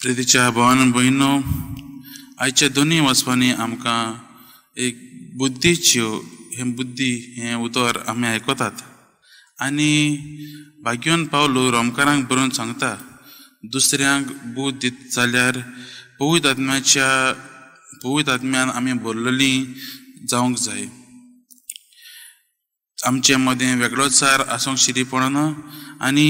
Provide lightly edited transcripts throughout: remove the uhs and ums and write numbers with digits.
प्रितीच्या भावान भयणो, आयच्या दोनूय वाचपांनी आमकां एक बुद्धीच्यो हें बुद्धी हें उतर आमी आयकतात आनी भाग्यवन पावलो रोमकारांक बरोवन सांगता, दुसऱ्यांक बुद्ध दित जाल्यार पवित्र आत्म्याच्या पवित्र आत्म्यान आमी भरलेलीं जावंक जाय। आमचे मदें वेगळोचार आसूंक शिरी पडना आनी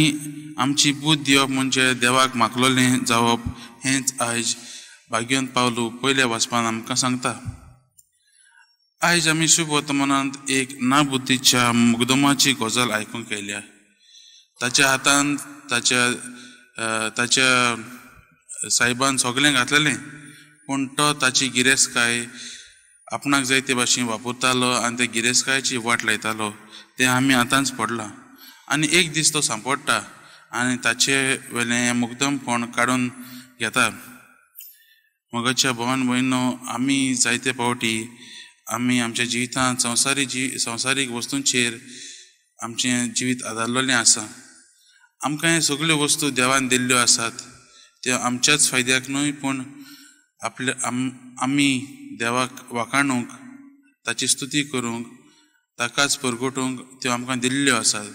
आमची बुद्ध दिवप म्हणजे देवाक मागलोलें जावप हेंच आयज भाग्यवंत पावलू पयल्या वाचपान आमकां सांगता। आयज आमी शुभ वर्तमानांत एक नाबुद्धीच्या मुगदमाची गजाल आयकूंक येयल्या। ताच्या हातान ताच्या ताच्या सायबान सगळें घातलेलें, पूण तो ताची गिरेस्तकाय आपणाक जाय ते भाशेन वापरतालो आनी त्या गिरेस्तकायेची वाट लायतालो तें आमी आतांच पडलां। आनी एक दीस तो सांपडटा आनी ताचे वेलें मुग्दमपण काडून घेता। मोगाच्या भावान भयणो, आमी जायते फावटी आमी आमच्या जिवितांत संवसारीक वस्तूंचेर आमचें जिवीत आदारलेलें आसा। आमकां हे सगळ्यो वस्तू देवान दिल्ल्यो आसात, त्यो आमच्याच फायद्याक न्हय, पूण आपल्या आमी देवाक वाखाणूंक, ताची स्तुती करूंक, ताकाच परगटूंक त्यो आमकां दिल्ल्यो आसात।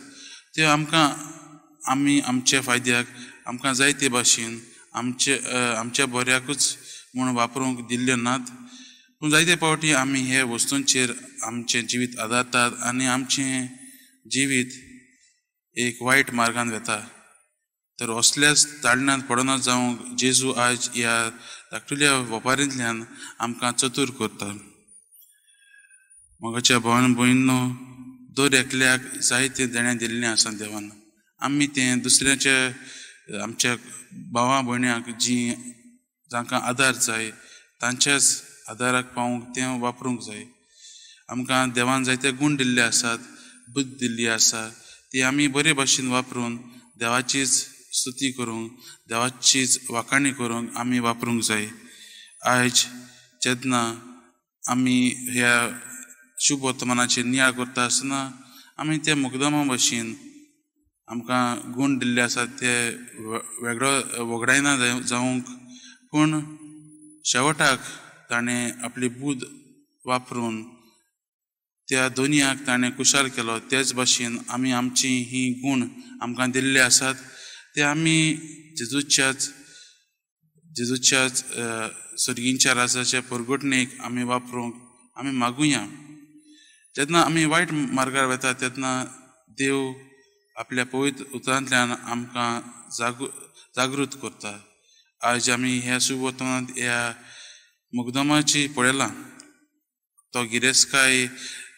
त्यो आमकां आमी आमच्या फायद्याक आमकां जाय ते भाशेन आमचे आमच्या बऱ्याकूच म्हूण वापरूंक दिल्ल्यो नात, पूण जायते फावटी आमी हे वस्तूंचेर आमचें जिवीत आदारतात आनी आमचें जिवीत एक वायट मार्गान वता। तर असल्याच ताळण्यांत पडना जावंक जेजू आयज ह्या धाकटुल्या वेपारींतल्यान आमकां चतूर करता। मोगाच्या भावान भयणो, दर एकल्याक जायतें देणें दिल्लें आसा देवान। आमी तें दुसऱ्याच्या आमच्या भावा भयण्यांक जीं जांकां आदार जाय तांच्याच आदाराक पावूंक तें वापरूंक जाय। आमकां देवान जायते गूण दिल्ले आसात, बुद्ध दिल्ली आसा, ती आमी बरे भाशेन वापरून देवाचीच स्तुती करूंक, देवाचीच वाखाणी करूंक आमी वापरूंक जाय। आयज जेन्ना आमी ह्या शुभ वर्तमानाचेर नियाळ करता आसतना आमी त्या मुगदमा भाशेन आमकां गूण दिल्ले आसात ते वेगळो वगडायना जावंक, पूण शेवटाक ताणें आपली बुद्ध वापरून त्या दोनयाक ताणें कुशाल केलो। तेच भाशेन आमी आमची ही गूण आमकां दिल्ले आसात ते आमी जेजूच्याच जेजूच्याच सर्गींच्या राजाच्या परगटणेक आमी वापरूंक आमी मागुया। जेन्ना आमी वायट मार्गार वता तेन्ना देव आपल्या पवित्र उतरांतल्यान आमकां जागृत करता। आयज आमी ह्या शुभ वर्तमानांत ह्या मुगदमाची पळयलां, तो गिरेस्तकाय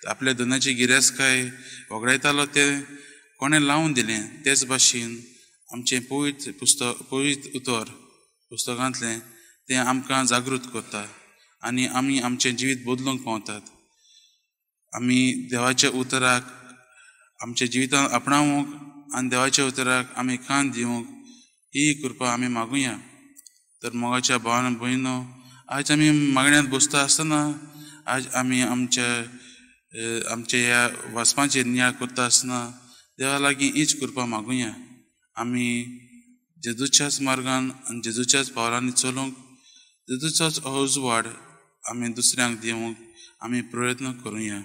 आपल्या धनाची गिरेस्तकाय वगडायतालो तें कोणें लावन दिलें। तेच भाशेन आमचें पवित्र पुस्तक पवित्र उतर पुस्तकांतलें तें आमकां जागृत करता आनी आमी आमचें जिवीत बदलूंक पावतात। आमी देवाच्या उतराक आमच्या जिवितांत आपणावंक आनी देवाच्या उतराक आमी कान दिवंक ही कृपा आमी मागुया। तर मोगाच्या भावान भयणो, आयज आमी मागण्यांत बसता आसतना आज आमी आमच्या आमच्या ह्या वाचपाचेर नियाळ करता आसतना देवा लागीं हीच कृपा मागुया। आमी जेजूच्याच मार्गान आनी जेजूच्याच पावलांनी चलूंक, जेजूचोच उजवाड आमी दुसऱ्यांक दिवंक आमी प्रयत्न करुया।